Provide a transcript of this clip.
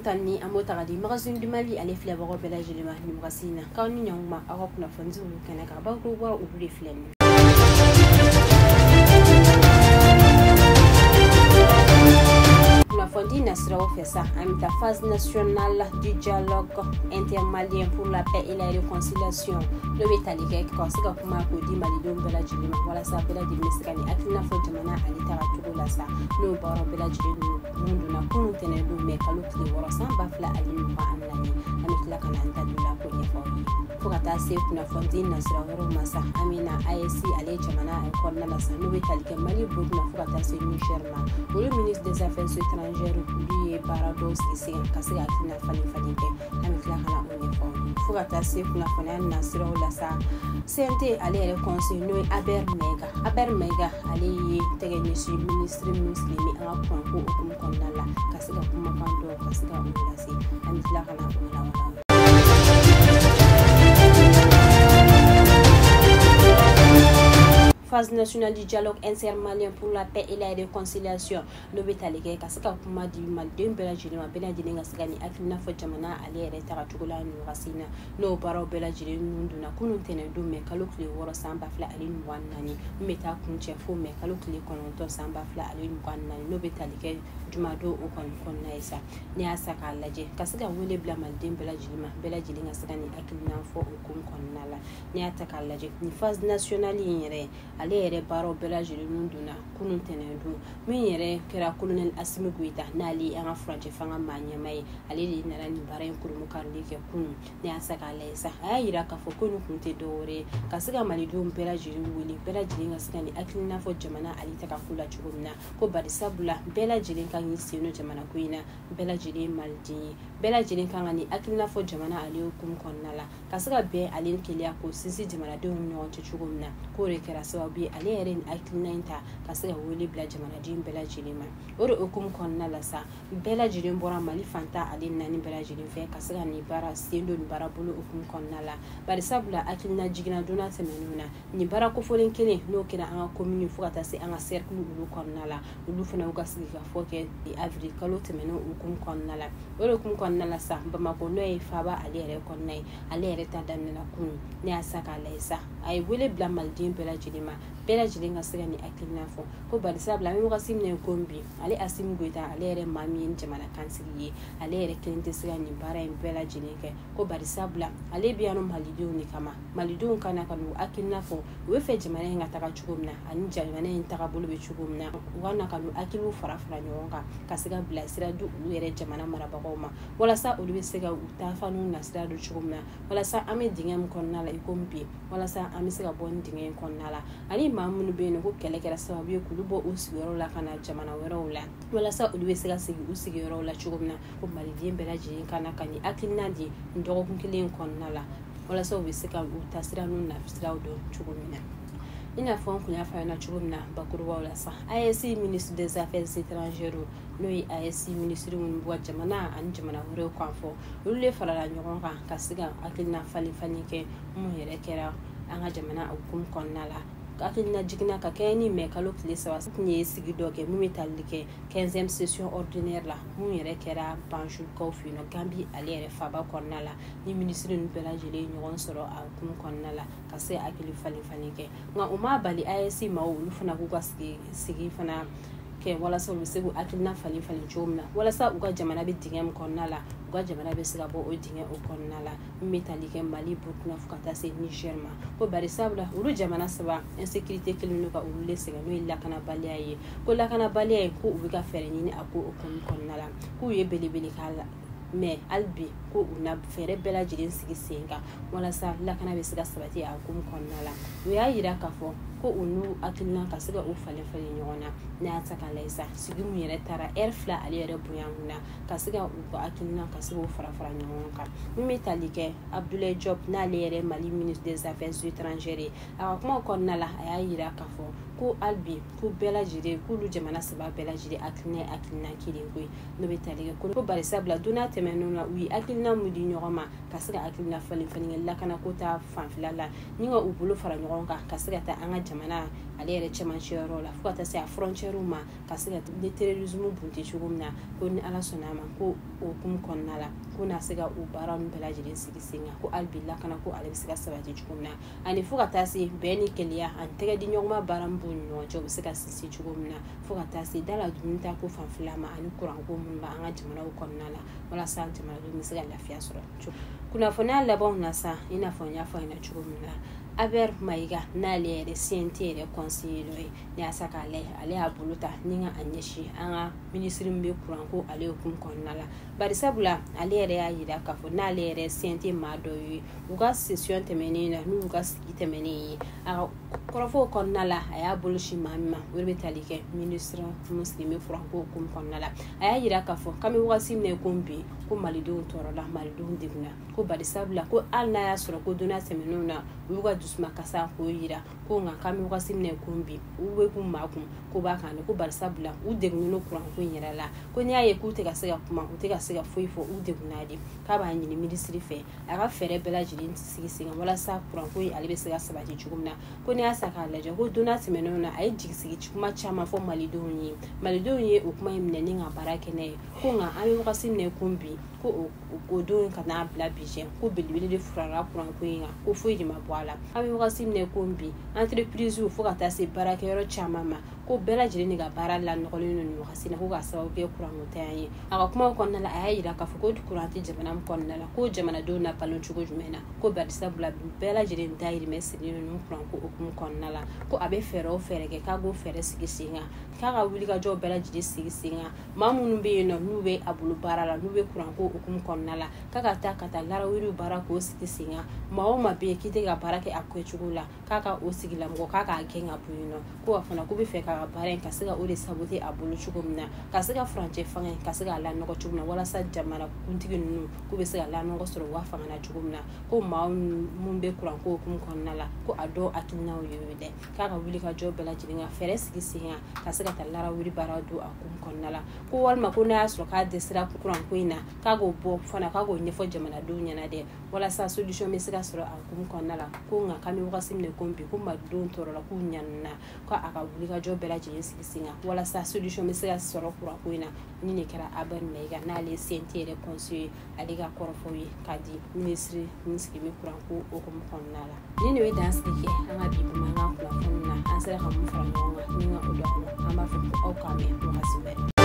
Tanni an b'o ta ka di Magazine du Mali ale filɛbagaw bɛɛ lajɛlen ma nin wagati in na. K'aw ni ɲankuma aw ka kunnafoni olu kɛnɛ kan, bakurubaw olu de filɛ nin ye. Kunnafoni nasiraw fɛ sa, an bɛ taa phase nationale du dialogue intermalien pour la paix et la réconciliation, n'o bɛ tali kɛ ka se ka kuma k'o di malidenw bɛɛ lajɛlen ma, walasa bɛɛ lajɛlen bɛ se ka nin hakilina fɔ jamana ale taga cogo la sa. N'o baaraw bɛɛ lajɛlen ninnu donna kunun tɛnɛn don mɛ kalo tile 6 san 2024, an bɛ tila ka na an ta don la k'o ɲɛfɔ aw ye. Fo ka taa se kunnafoni nasira wɛrɛw ma sa, an bɛ na AES ale jamana kɔnɔna la sa, n'o bɛ tali kɛ Mali, Burukina fo ka taa se Niger ma. Olu ministre des affaires étrangères, olu ye baara dɔw sigi sen kan ka se ka hakilina falen falen kɛ, an bɛ tila ka na o ɲɛfɔ aw ye. Fo ka taa se kunnafoniya nasiraw la sa, CNT ale yɛrɛ conseil, n'o ye Aber Maïga. Aber Maïga ale ye tɛgɛ ɲɛsin ministre min sigilen bɛ an ka kuranko hukumu kɔnɔna la, ka se ka kumakan dɔw ka se ka o lase, an bɛ tila ka na o walawala aw ye. Phase nationale du dialogue intermalien pour la paix et la réconciliation, n'o bɛ tali kɛ ka se ka kuma di maliden bɛɛ lajɛlen ma, bɛɛ lajɛlen ka se ka nin hakilina fɔ jamana ale yɛrɛ taga cogo la nin wagati in na. N'o baaraw bɛɛ lajɛlen ninnu donna kunun tɛnɛn don mɛ kalo tile 6 san 2024, min bɛ taa kuncɛ fo mɛ kalo tile 9 san 2024, n'o bɛ tali kɛ jumadon o kɔni kɔnɔna ye sa. N'i y'a sa k'a lajɛ ka se ka wele bila maliden bɛɛ lajɛlen ma, bɛɛ lajɛlen ka se ka nin hakilina fɔ o kun kɔnɔna la. N'i y'a ta k'a lajɛ nin phase nationale in yɛrɛ, ale yɛrɛ baaraw bɛɛ lajɛlen donna kunun tɛnɛn don, min yɛrɛ kɛra colonel Assimi Goïta, n'ale ye an ka furancɛ fanga maa ɲɛmaa ye, ale de nana nin baara in kurumu karili kɛ kunun. N'i y'a sa k'a lajɛ sa, a y'a yira k'a fɔ ko nin kun tɛ dɔwɛrɛ ye ka se ka malidenw bɛɛ lajɛlen wele, bɛɛ lajɛlen ka se ka nin hakilina fɔ jamana ale taga ko la cogo min na, ko bari sabula bɛɛ lajɛlen kan k'i sen don jamana ko in na, bɛɛ lajɛlen ye maliden ye, bɛɛ lajɛlen kan ka nin hakilina fɔ jamana ale hukumu kɔnɔna la, ka se ka bɛn ale ni kelenya k'o sinsin jamanadenw ni ɲɔgɔn cɛ cogo min na. K'o de kɛra sababu ye ale yɛrɛ ni hakilina in ta ka se ka wele bila jamanaden bɛɛ lajɛlen ma. O de hukumu kɔnɔna la sa, bɛɛ lajɛlen bɔra Mali fantan ale naani bɛɛ lajɛlen fɛ ka se ka nin baara sen don nin baara bolo hukumu kɔnɔna la. Bari sabula hakilina jiginna donna tɛmɛnenw na, nin baara kofɔlen kelen n'o kɛra an ka commune fo ka taa se an ka cercle olu kɔnɔna la, olu fana y'u ka sigikafɔ kɛ avril kalo tɛmɛnen hukumu kɔnɔna la. O de hukumu kɔnɔna la sa, Bamakɔ n'o ye faaba ale yɛrɛ kɔnɔna ye, ale yɛrɛ ta daminɛna kunun. Ne y'a sa k'a lajɛ sa, a ye wele bila maliden bɛɛ lajɛlen ma, bɛɛ lajɛlen ka se ka nin hakilina fɔ, ko bari sabula an bɛ wagati min na i ko bi, ale Assimi Goïta ale yɛrɛ maa min ye jamana kansigi ye, ale yɛrɛ kelen tɛ se ka nin baara in bɛɛ lajɛlen kɛ, ko bari sabula ale bɛ yan nɔ malidenw de kama, malidenw ka na ka n'u hakilina fɔ u bɛ fɛ jamana in ka taga cogo min na ani jamana in tagabolo bɛ cogo min na, u ka na ka n'u hakiliw fara fara ɲɔgɔn kan ka se ka bilasira di olu yɛrɛ jamana marabagaw ma, walasa olu bɛ se ka u taafan n'u nasira don cogo min na, walasa an bɛ dingɛ min kɔnɔna la i ko bi, walasa an bɛ se ka bɔ nin dingɛ in kɔnɔna la, ani maa minnu bɛ yen nɔ ko kɛlɛ kɛra sababu ye k'olu bɔ u sigiyɔrɔ la ka na jamana wɛrɛw la, walasa olu bɛ se ka segin u sigiyɔrɔw la cogo min na, ko maliden bɛɛ lajɛlen ka na ka nin hakilina di nin dɔgɔkun kelen in kɔnɔna la, walasa u bɛ se ka u taasira n'u nasiraw dɔn cogo min na. I n'a fɔ n kun y'a fɔ a ɲɛna cogo min na bakurubaw la sa, AES ministre des affaires étrangères, n'o ye AES ministre minnu bɔ jamana ani jamana wɛrɛw kan fɔ, olu de farala ɲɔgɔn kan ka se ka hakilina falen falen kɛ mun yɛrɛ kɛra an ka jamana hukumu kɔnɔna la. Hakilina jiginna ka kɛɲɛ ni mɛ kalo tile 3 tun ye sigi dɔ kɛ min bɛ tali kɛ 15e session ordinaire la, mun yɛrɛ kɛra Banjulkaw fɛ yen nɔ, Gambie ale yɛrɛ faaba kɔnɔna la, ni minisiri ninnu bɛɛ lajɛlen ye ɲɔgɔn sɔrɔ a hukumu kɔnɔna la ka se hakili falen falen kɛ. Nka o m'a bali AES maaw olu fana k'u ka sigi fana kɛ walasa u bɛ se k'u hakilina falen falen cogo min na, walasa u ka jamana bɛ dingɛ min kɔnɔna la, u ka jamana bɛ se ka bɔ o dingɛ o kɔnɔna la, min bɛ tali kɛ Mali, Burukina fo ka taa se Niger ma. Ko bari sabula olu jamana saba insécurité kelen don ka olu le sɛgɛn, n'o ye lakanabaliya ye, ko lakanabaliya ye ko u bɛ ka fɛɛrɛ ɲini a ko hukumu kɔnɔna la, k'u ye belebele k'a la, mɛ hali bi ko u na fɛɛrɛ bɛɛ lajɛlen sigi sen kan walasa lakana bɛ se ka sabati a hukumu kɔnɔna la. U y'a yira k'a fɔ ko u n'u hakilina ka se ka u falen falen ɲɔgɔn na. N'a y'a ta k'a lajɛ sa, sigi min yɛrɛ taara ɛri 2 ale yɛrɛ bonya mun na ka se ka u ka hakilina ka se k'u fara fara ɲɔgɔn kan, min bɛ tali kɛ Abdoulaye Diop, n'ale yɛrɛ Mali ministre des affaires étrangères ye, a ka kuma kɔnɔna la a y'a yira k'a fɔ ko hali bi ko bɛɛ lajɛlen k'olu jamana saba bɛɛ lajɛlen hakilina ye hakilina kelen ko ye, n'o bɛ tali kɛ ko bari sabula don n'a tɛmɛnenw na u ye hakilina hakilina mun di ɲɔgɔn ma ka se ka hakilina falen falen kɛ lakanako ta fanfɛla la ni ka u bolo fara ɲɔgɔn kan ka se ka taa an ka jamana ale yɛrɛ cɛmancɛ yɔrɔ la fo ka taa se a frontière ma ka se ka ni terrorisme bunte cogo min na ko ni Ala sɔnna a ma ko o hukumu kɔnɔna la ko n'a se ka o baara ninnu bɛɛ lajɛlen sigi sen kan ko hali bi lakana ko ale bɛ se ka sabati cogo min na ani fo ka taa se bɛn ni kelenya ani tɛgɛ di ɲɔgɔnma baara min b'u ni ɲɔgɔn cɛ u bɛ se ka sinsin cogo min na fo ka taa se da la dumuni ta ko fanfɛla ma ani kuranko minnu b'an ka jamanaw kɔnɔna la walasa jamanadenw bɛ se ka lafiya sɔrɔ. Kunnafoniya labanw na sa, i n'a fɔ n y'a fɔ a ɲɛna cogo min na, Aber Mayiga n'ale yɛrɛ CNT yɛrɛ conseiller dɔ ye, ni y'a sa k'a lajɛ ale y'a bolo ta ni ka a ɲɛsin an ka minisiri min bɛ kuranko ale hukumu kɔnɔna la, bari sabula ale yɛrɛ y'a jira k'a fɔ n'ale yɛrɛ CNT maa dɔ ye u ka session tɛmɛnen na n'u ka sigi tɛmɛnen ye a ka kɔrɔfɔw kɔnɔna la a y'a bolo si maa min ma o de bɛ tali kɛ minisiri min sigilen bɛ kuranko hukumu kɔnɔna la. A y'a jira k'a fɔ k'an bɛ wagati min na ko bi ko malidenw tɔɔrɔla, malidenw degunna, ko bari sabula ko hali n'a y'a sɔrɔ ko don tɛmɛnenw na u y'u ka dusuma kasa k'o jira ko nka k'an bɛ wagati min na ko bi u bɛ k'u makun ko b'a kan ko bari sabula u degunnen don kuranko in yɛrɛ la, ko n'i y'a ye k'u tɛ ka se ka kuma u tɛ ka se ka foyi fɔ u degunna de, k'a b'a ɲini minisiri fɛ a ka fɛɛrɛ bɛɛ lajɛlen sigi sen kan walasa kuranko in ale bɛ se ka sabati cogo min na. Ko n'i y'a sa k'a lajɛ ko don tɛmɛnenw na a ye jigisigi kuma caman fɔ malidenw ye, malidenw ye o kuma in minɛ ni ka baara kɛ n'a ye, ko nka an bɛ wagati min na ko bi ko o don ka n'a bila bi jɛ ko belebele de furala kuranko in kan ko foyi de ma bɔ a la. An bɛ wagati min na ko bi entreprise fo ka taa se baarakɛyɔrɔ caman ma ko bɛɛ lajɛlen de ka baara lanɔgɔlen don nin wagati la ko k'a sababu kɛ kuranko tanya ye. A ka kumaw kɔnɔna la a y'a jira k'a fɔ ko kuran tɛ jamana min kɔnɔna la ko jamanadenw na balo cogo jumɛn na, ko bari sabula bɛɛ lajɛlen dahirimɛ sirilen don kuranko hukumu kɔnɔna la, ko a bɛ fɛɛrɛ o fɛɛrɛ kɛ k'a k'o fɛɛrɛ sigi sen kan, k'a ka wulikajɔw bɛɛ lajɛlen sigi sen kan, maa minnu bɛ yen nɔ n'u bɛ a bolo baara la n'u bɛ kuranko hukumu kɔnɔna la k'a ka taa ka taa larawuli baara k'o sigi sen kan, maa o maa bɛ yen k'i tɛ ka baara kɛ a kɛcogo la k'a ka o sigilamɔgɔ k'a k'a gɛn ka bɔ yen nɔ, ko a fana k'u bɛ fɛ k'a ka baara in ka se ka o de saboter a bolo cogo min na, ka se ka furancɛ fanga in ka se k'a lanɔgɔ cogo min na walasa jamana kuntigi ninnu k'u bɛ se ka lanɔgɔ sɔrɔ u ka fanga na cogo min na, ko maa minnu bɛ kuranko hukumu kɔnɔna la ko a dɔw hakilinaw ye o dɛ, k'a ka wulikajɔ bɛɛ lajɛlen ka fɛɛrɛ sigi sen kan ka se ka taa larawuli baara don a hukumu kɔnɔna la, ko walima ko n'a y'a sɔrɔ k'a dɛsɛra kuranko in na k'a k'o bɔ fana k'a k'o ɲɛfɔ jamanadenw ɲɛna dɛ walasa solution bɛ se ka sɔrɔ a hukumu kɔnɔna la, ko nka k'an bɛ wagati min na ko bi ko malidenw tɔɔrɔla k'u ɲanina ko a ka wulikajɔ bɛɛ lajɛlen sigi sen kan walasa solution bɛ se ka sɔrɔ kuranko in na. Ni nin kɛra Aber Mayiga n'ale CNT yɛrɛ conseiller ale ka kɔrɔfɔw ye k'a di minisiri min sigilen bɛ kuranko hukumu kɔnɔna la. Ni nin bɛ dan sigi kɛ an ka bi kuma an ka kunnafoni na, an sera ka mun fara ɲɔgɔn kan ni ka o dɔn an b'a fɔ ko aw k'an mɛn wagati wɛrɛ.